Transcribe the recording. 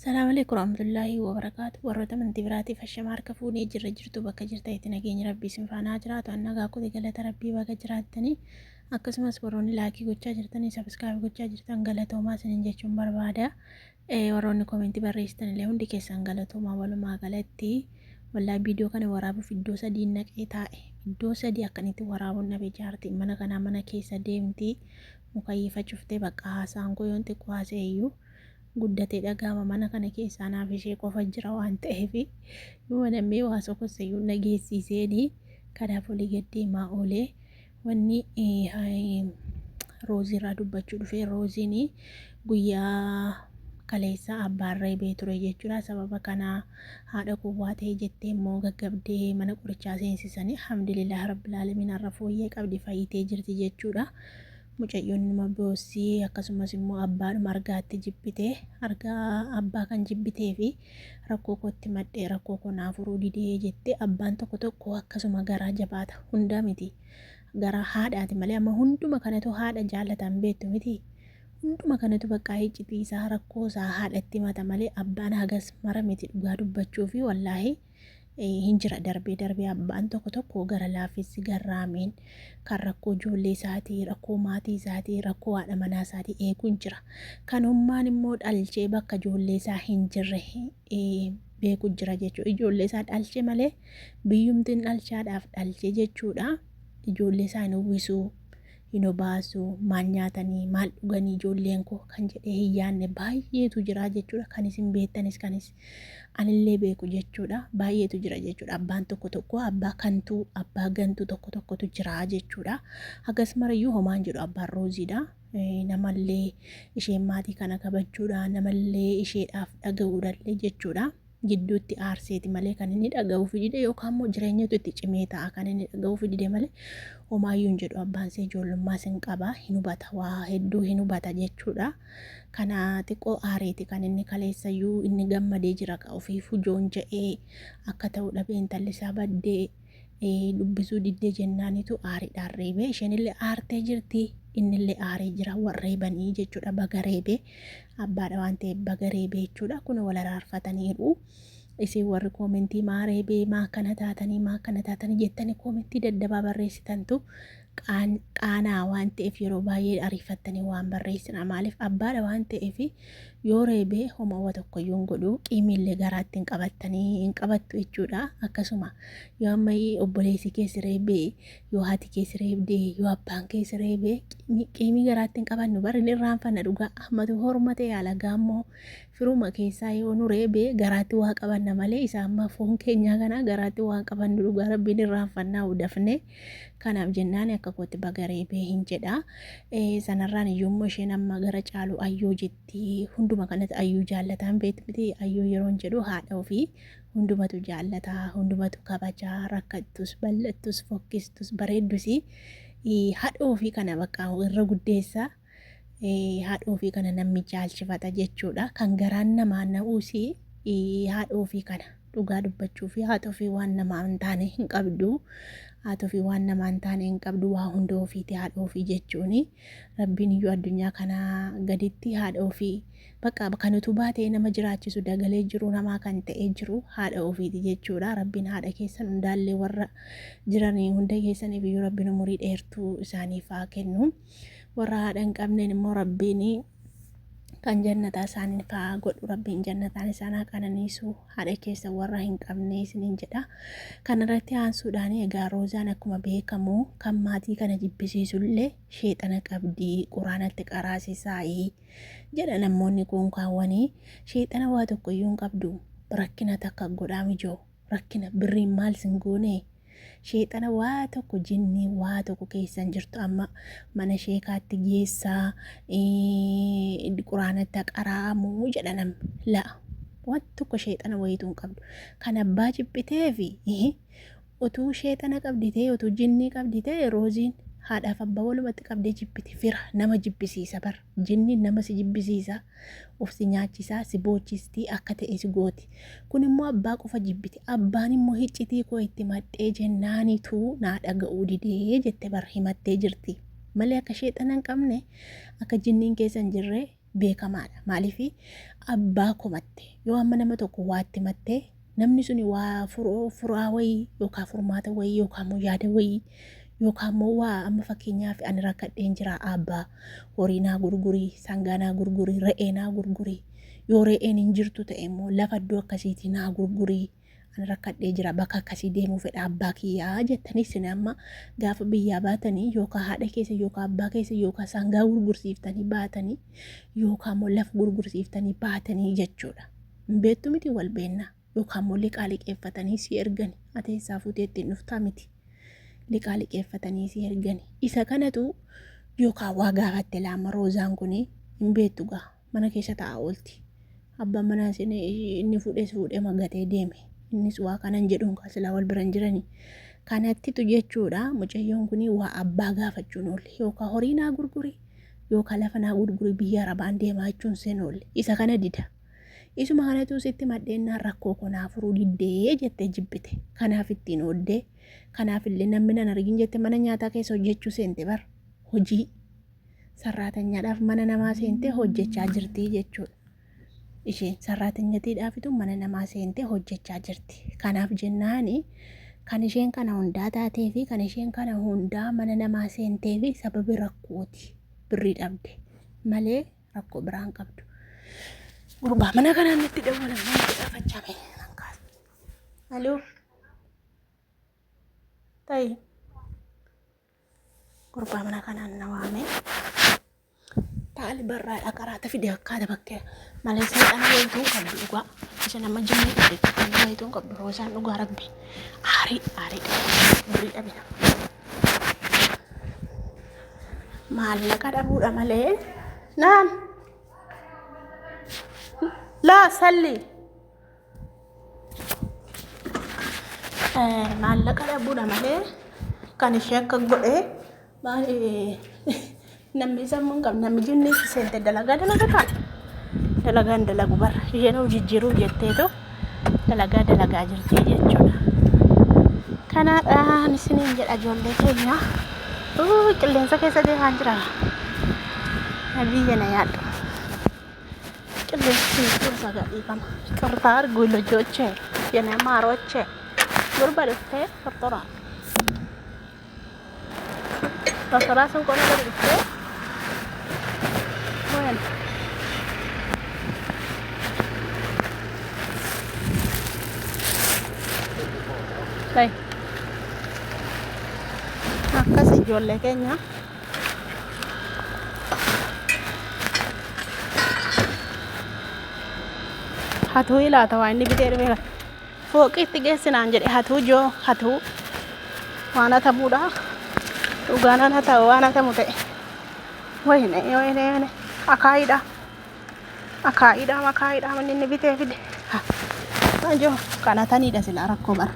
Salaam alaikum warahmatullaahi wabarakaatu. Warroota amantii biraatiif ashama harka fuunee jirra jirtu bakka jirtanitti nageenyi rabbii isin faana haa jiraatu. An nagaa kooti galata rabbii baga jiraattanii. Akkasumas warroonni laakii gochaa jirtanii sabiskiraayib gochaa jirtan galatoomaa isinin jechuun barbaada. Warroonni koomentii barreessitan illee hundi keessan galatoomaa walumaa galatti. Wallaahi viidiyoo kana waraabuuf iddoo sadii naqee taa'e. Iddoo sadii akkanitti waraabuun dhabe jaartiin mana kanaa mana keessa deemti. Mukayyifa cuftee bakka haasaan koo yoon xiqqoo haasa'e iyyuu guddatee dhaga'ama mana kana keessa anaaf ishee qofa jira waan ta'eef yoo namni waa sokosseyyuu nageessiiseeni kanaaf olii gad deemaa oolee wanni roozii irraa dubbachuu dhufee rooziin guyyaa kaleessa abbaan reebee ture jechuudha sababa kanaa haadha koo waa ta'e jettee immoo gaggabdee mana qorichaa seensisanii alhamdulillah rabbil aalamiin har'a fooyyee qabdi fayyitee jirti jechuudha. Mucayyoon numa boossi akkasumas immoo abbaadhuma argaatti jibbite argaa abbaa kan jibbitee fi rakkoo kootti madhee rakkoo koo naa furuu didee jette abbaan tokko tokko akkasuma garaa jabaata hundaa miti garaa haadhaati malee amma hunduma kanatu haadha jaallatan beektu miti hunduma kanatu bakka iccitii isaa rakkoo isaa haadhatti himata malee abbaan hagas mara miti dhugaa dubbachuu fi wallaahi hin jira darbee darbee abbaan tokko tokko gara laafessi garraamiin kan rakkoo ijoollee isaatii rakkoo maatii isaatii rakkoo haadha manaa isaatii eegu hin jira. Kanummaan immoo dhalchee bakka ijoollee isaa hin jirre beeku jira jechuudha. Ijoollee isaa dhalche malee biyyumtiin dhalchaadhaaf dhalche jechuudha. Ijoollee isaa hin uwwisuu. Hin obaasu, maal nyaatanii, maal dhuganii ijoolleen koo kan jedhee hin yaadne baay'eetu jira jechuudha. Kan isin beektanis kanis anillee beeku jechuudha. Baay'eetu jira jechuudha. Abbaan tokko tokko abbaa kantuu, abbaa gantuu tokko tokkotu jira jechuudha. Hagas marayyuu homaan jedhu abbaan rooziidha. Namallee isheen maatii kana kabajuudha, namallee isheedhaaf dhaga'uudhallee jechuudha. Gidduutti aarseeti malee kan inni dhaga'uufi dide yookaan immoo jireenyatu itti cimee ta'a kan inni dhaga'uufi dide malee homaayyuu hin jedhu abbaan see ijoollummaas hin qaba hin hubata waa hedduu hin hubata jechuudha. Kana xiqqoo aareeti kan inni kaleessayyuu inni gammadee jira ka ofiifuu joonja'ee akka ta'u dhabee intalli isaa baddee dubbisuu diddee jennaanitu aariidhaan reebee isheenillee aartee jirti innillee aaree jira wal reebanii jechuudha baga reebee abbaadha waan ta'eef baga reebee jechuudha kun wal araarfataniiru isin warri koomentii maa reebee maa akkana taatanii maa akkana taatanii jettanii koomentii daddabaa barreessitantu qaanaa waan ta'eef yeroo baay'ee ariifattanii waan barreessina maaliif abbaadha waan ta'eef yoo reebee homa wa tokko iyyuu hin godhu qiimiillee garaatti hin qabattanii hin qabattu jechuudha akkasuma yoo amma obboleessi kee si reebee yoo haati kee si reebdee yoo abbaan kee si reebee qiimii garaatti hin qabannu bari hin irraanfanna dhugaa ammatu horma ta'e alagaa immoo firuma keessaa yoo nu reebee garaatti waa qabanna malee isa amma foon keenyaa kana garaatti waan qabannu dhugaa rabbiin irraanfannaa dafne kanaaf jennaan akka kootti baga reebee hin jedha sanarraan iyyuu immoo isheen amma gara caalu ayyuu jetti hunduma kanatti ayyuu jaallataan beektu miti ayyuu yeroon jedhu haadha ofii Hundumatu jaallata, hundumatu kabaja, rakkattus, bal'attus, fokkistus, bareeddus haadha ofii kana bakka irra guddeessa haadha ofii kana namni jaalchifata jechuudha. Kan garaan namaa na'uus haadha ofii kana dhugaa dubbachuu fi haadha ofii waan namaa hin taane hin qabdu. Haadha ofii waan namaa hin taane hin qabdu waa hunda ofiiti haadha ofii jechuuni. Rabbiin iyyuu addunyaa kanaa gaditti haadha ofii Bakka kan utubaa ta'ee nama jiraachisu dagalee jiruu namaa kan ta'ee jiru haadha ofiiti jechuudha. Rabbiin haadha keessan hundaallee warra jiran hunda keessaniif iyyuu Rabbiin umurii dheertuu isaaniif haa kennu. Warra haadha hin qabneen immoo Rabbiin kan jannataa isaaniif haa godhu. Rabbiin jannataan isaan haa qananiisu. Haadha keessa warra hin qabne isiniin jedha. Kanarratti aansuudhaan egaa Roozaan akkuma beekamu kan maatii kana jibbisiisullee sheexana qabdi quraanatti qaraasisaayii. Jedha nammoonni kuun kaawwanii sheexana waa tokko iyyuu hin qabdu rakkina takka godhaa mijoo rakkina birriin maal sin goone sheexana waa tokko jinnii waa tokko keessan jirtu amma mana sheekaatti geessaa quraanatti qaraa'amu jedha namni la'a waan tokko sheexana wayituu hin qabdu kan abbaa ciphiteefi Utuu sheexana qabdi ta'ee utuu jinnii qabdi ta'e rooziin haadhaaf abbaa walumatti qabdee jibbiti fira nama jibbisiisa bar jinniin nama si jibbisiisa of si nyaachisaa si boochistii akka ta'e si gooti kun immoo abbaa qofa jibbiti abbaan immoo hiccitii koo itti madhee jennaanitu naa dhaga'uu didee jette bar himattee jirti malee akka sheexana hin qabne akka jinniin keessa hin jirre. Beekamaadha. Maaliif abbaa komatte yoo amma nama tokko waatti mattee namni suni waa furaa wayii yookaan furmaata wayii yookaan immoo yaada wayii yookaan immoo waa amma fakkeenyaaf ani rakkadheen jira abbaa horii naa gurgurii, sangaa naa gurgurii, re'ee naa gurgurii, yoo re'een hin jirtu ta'e immoo lafa iddoo akkasiitii naa gurgurii, ani rakkadhee jira, bakka akkasii deemuu fedha abbaa kiyyaa jettanii isin amma gaafa biyyaa baatanii yookaan haadha keessa yookaan abbaa keessa yookaan sangaa gurgursiiftanii baatanii yookaan immoo lafa gurgursiiftanii baatanii jechuudha. Hin beektu miti wal beennaa yookaan immoo liqaa liqeeffatanii si ergani ati eessaa fuutee ittiin dhuftaa miti. Liqaa liqeeffatanii si ergani. Isa kanatu yookaan waa gaafatte laama roozaan kun hin beektu gaa mana keessa taa'aa oolti. Abbaan manaa isin inni fuudhes fuudhee magatee deeme. Innis waa kanan jedhuun kaa silaa wal biran jiranii. Kanattitu jechuudha mucayyoon kun waa abbaa gaafachuun oolle yookaan horii naa gurguri yookaan lafa naa gurguri biyya arabaan deemaa jechuun seen oolle. Isa kana dida. Isuma kanatu sitti madheennaan rakkoo koo naa furuu diddee jettee jibbite. Kanaaf ittiin ooddee. Kanaaf illee namni nan argin jette mana nyaataa keessa hojjechuu seente bar. Hojii sarraatanyaadhaaf mana namaa seentee hojjechaa jirti jechuudha. Isheen sarraatanyatiidhaafitu mana namaa seentee hojjechaa jirti. Kanaaf jennaani kan isheen kana hundaa taatee fi kan isheen kana hundaa mana namaa seentee fi sababi rakkooti birrii dhabde malee rakkoo biraan qabdu. Gurbaa mana kanaan natti dawwalan maal jedhaa fachaame nan kaasa. Aloo. Ta'i. Gurbaa mana kanaan na waame. Taali barraadha qaraata fide akkaata bakkee malee seexana wayituu hin qabdu dhugaa. Isa nama jimmii qabdi seexana wayituu hin qabdu roosaan dhugaa rabbi. Aarii aarii birrii dhabina. Maallaqa dhabuudha malee naan laa salli. Maallaqa dhabuudha malee kan ishee akka godhe maali namni sammuu hin qabne namni jinni itti seente dalagaa dalagataa dalagaa hin dalagu bara isheen of jijjiiruuf jetteetu dalagaa dalagaa jirti jechuudha. Kanaadhaan isiniin jedha ijoollee keenya. Qilleensa keessa deemaan jira. Biyya na yaaddu. Qilleensi gorsa gadhiifama. Qirtaa arguu lojoche yene maaroche gurba dhuftee tortora. Tortoraa sun qonna gadi dhuftee. Bueno. Ta'i. Akkas ijoollee keenya. Hatuu ilaata waa inni bitee dhufe kana. Fooqiitti geessinaan jedhe hatuu joo hatuu waan hatamuudha. Dhugaan ana ta'u waan hatamu ta'e. Wayne wayne wayne akaayiidha. Akaayiidha akaayiidha manni inni bitee fide. Joo kan hataniidha silaa rakkoo bara.